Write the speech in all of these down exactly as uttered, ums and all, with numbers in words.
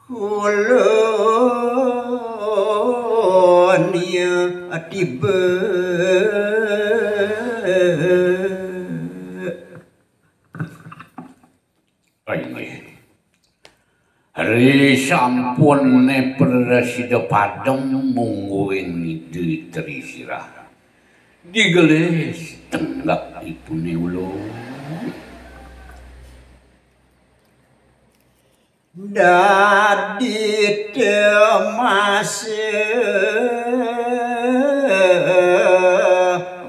Kulun ya tiba. Inggih. Ri sampun ne prasida padem mungguing Ida Trisirah. Digelis tenggak ipune ulun. Dadi temase,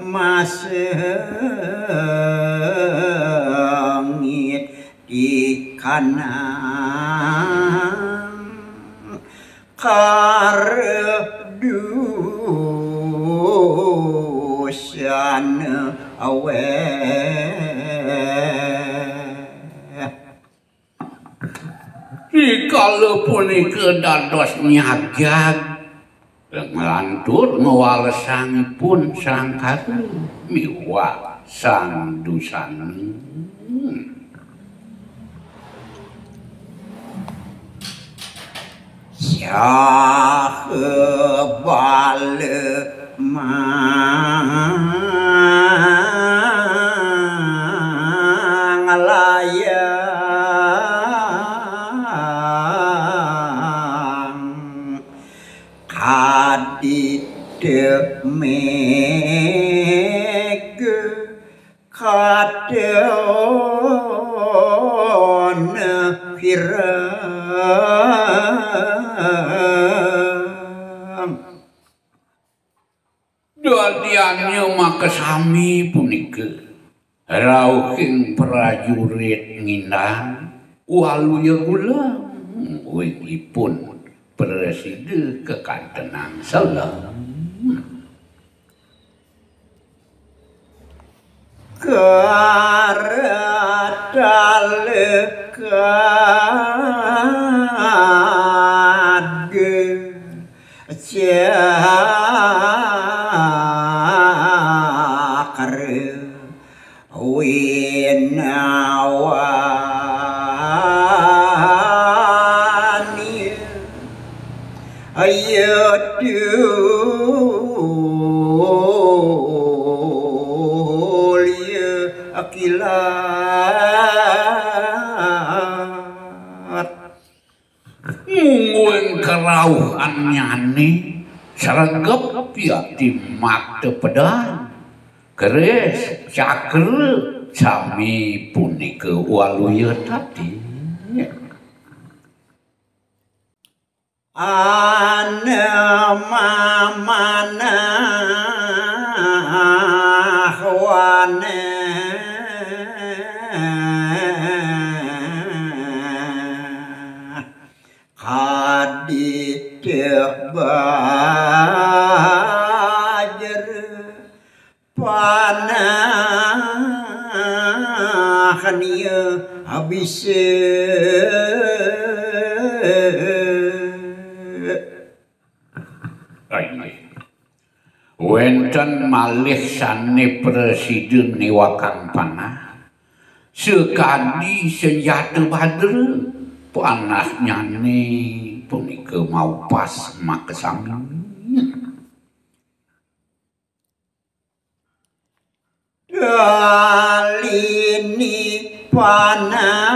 mase ngit di kanang kardusan aweh. Rikala punika dados nyagag nglantur ngwalesangipun Sang Karu miwah Sang Dusana. Saha bala manglayang kadi demega katon kirang. Dadiannya makasami punika rauhing prajurit ngindang waluya gulem wingipun prasida kakantenang selem. Karatalekade cakra winawani. Ayo dul ya kilat. Mungguing karauhannyane sregep ya di mata pedang. Keris, cakra, sami punika waluya tadi. Ana mamanah wane kadite bajra. Panah nia abise. Inggih. Wenten malih sane prasida niwakang panah. Sakadi senjata badra, panahnyane punika maupas makasami. Dalini panahnya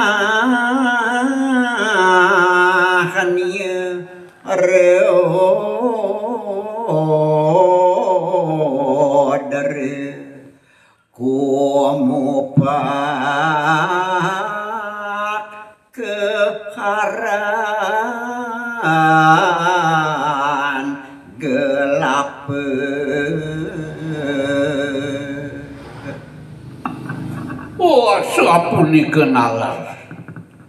reodere kumupat keharan gelap. Oh, sapunika nalar.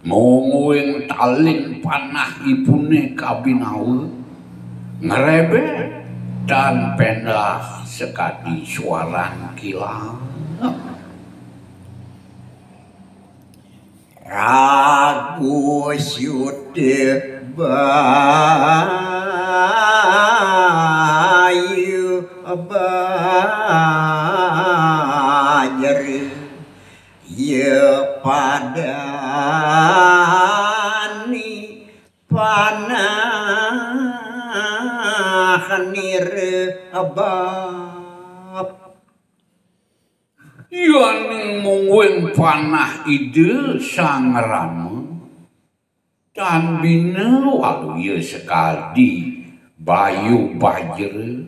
Mungguing taling panahipune kabinawa ngrebet tan pendah sekadi suaran kilat. Ragu syuti bayu bajri ya padani panah nirebab. Yaning mungguing panah Ida Sang Rama, tan bina waluya sakadi bayu bajra,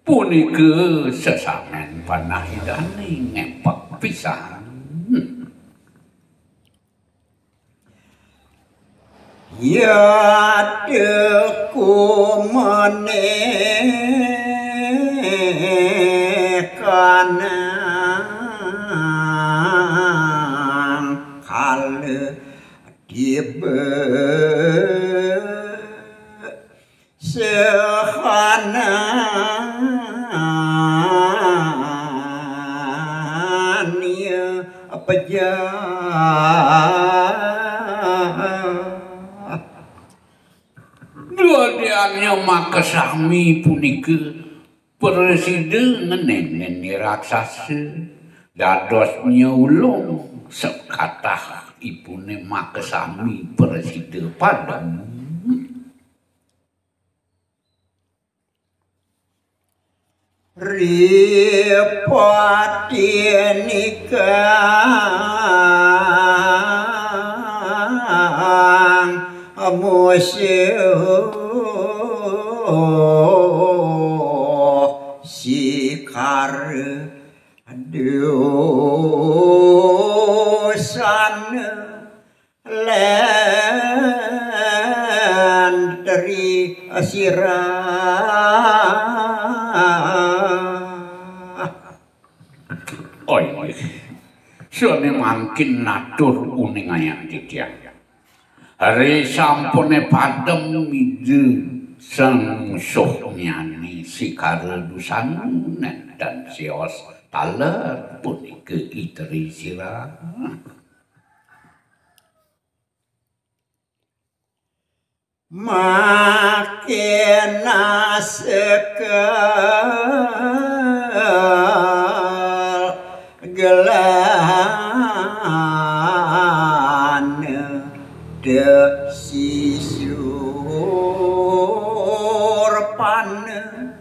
punika sesamen panah Idane ngempek pisan. Yata kumanekanang kala tiba sahananya pejah. Dadiannya makasami punika prasida ngenengin raksasa, dadosnya ulung sakatah ipune makasami prasida padem. Ripati nikang musuh sikara dusana lenteri sirah. Oi, sane mangkin natur uning ayang titiang. Hari sampune padem Ida Sang Musuh nyane sikara dusana nenten sios taler punika iteri sirah. Makin asekel gelana desisur pana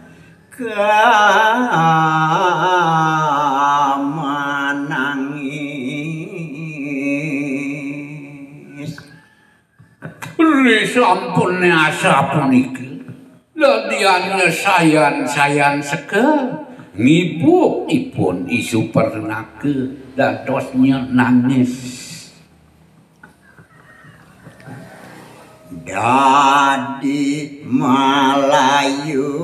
kamanangis. Risampune asapunika, dadiannya sayan-sayan sekel, ngibuk ipun Isu Pernaka dadosnya nangis. Dadi Malayu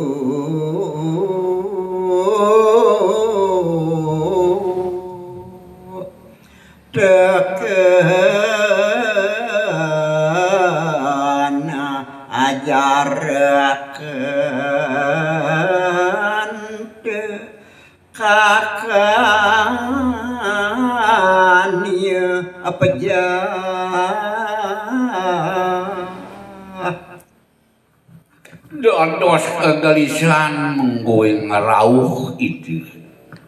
teken ajaraken kakania pejah. Dados kegelisan mungguing rauh Ida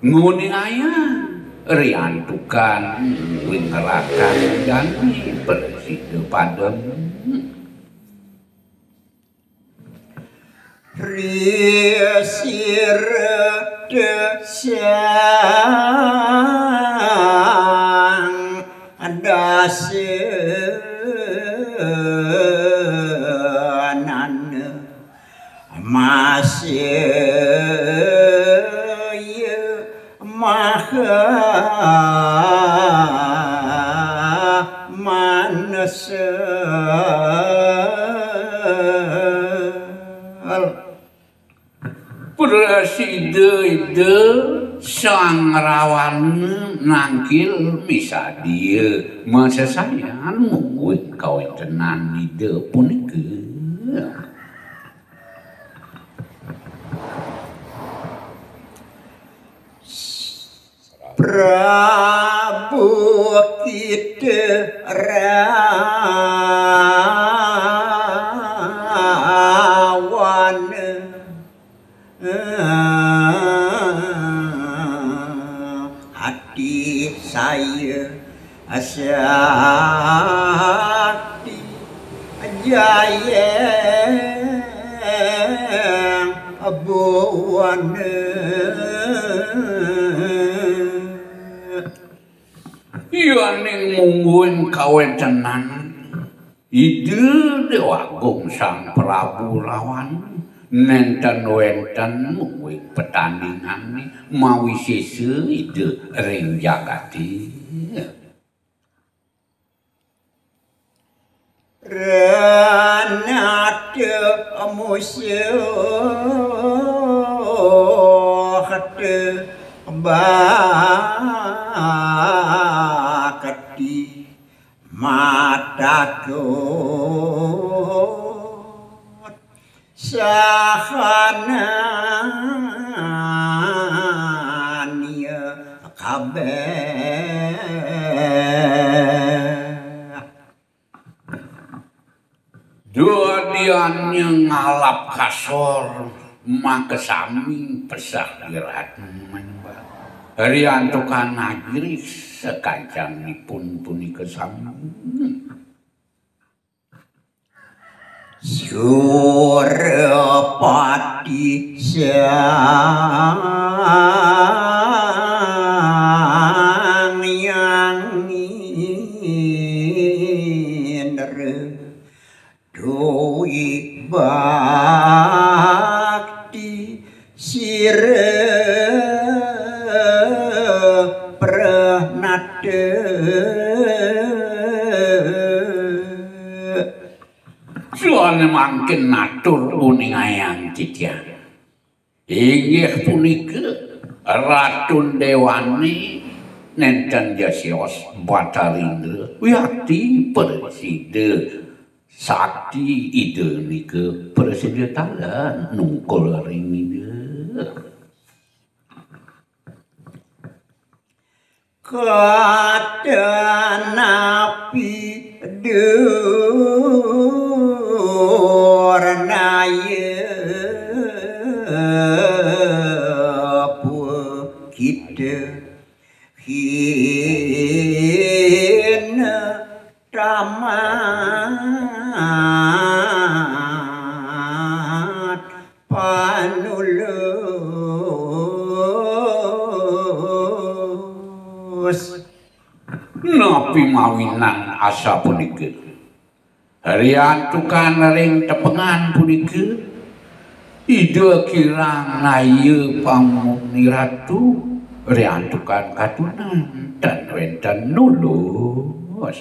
nguningayang riantukan mungguing rakan dane prasida padem. Risira desang dasanan masih maha manesel. Prasida Ida Sang Rawana nangkil misadia masesayan mungguing kawentenan Ida punika. Prabu kita Rawana ati saya sakti Jayeng Buana. Yaning mungguing kawéntenan Ida Déwa Agung Sang Prabu Rawan, nénten wénten mungguing petandingané mawisésa Ida ring jagaté. Ranata musuh te bakti matakut sahananya kabéh. Dadiannya ngalap kasor makasami pesah iratmu manyembah. Riantukan agiris sakancanipun punika sami. Surapati Sang Hyang Indra duwé bakti sira pranata. Sané mangkin natur uningayang titiang. Inggih punika Ratun Déwané nénten ja sios Batara Indra, wiakti prasida sakti Ida nika prasida taler nungkul ring Ida. Katanapi durnaya pukita hina tamat panulus. Napi mawinan asapunika? Riantukan ring tepengan punika, Ida kirang naya pamuni ratu, riantukan katunan tan wénten nulus.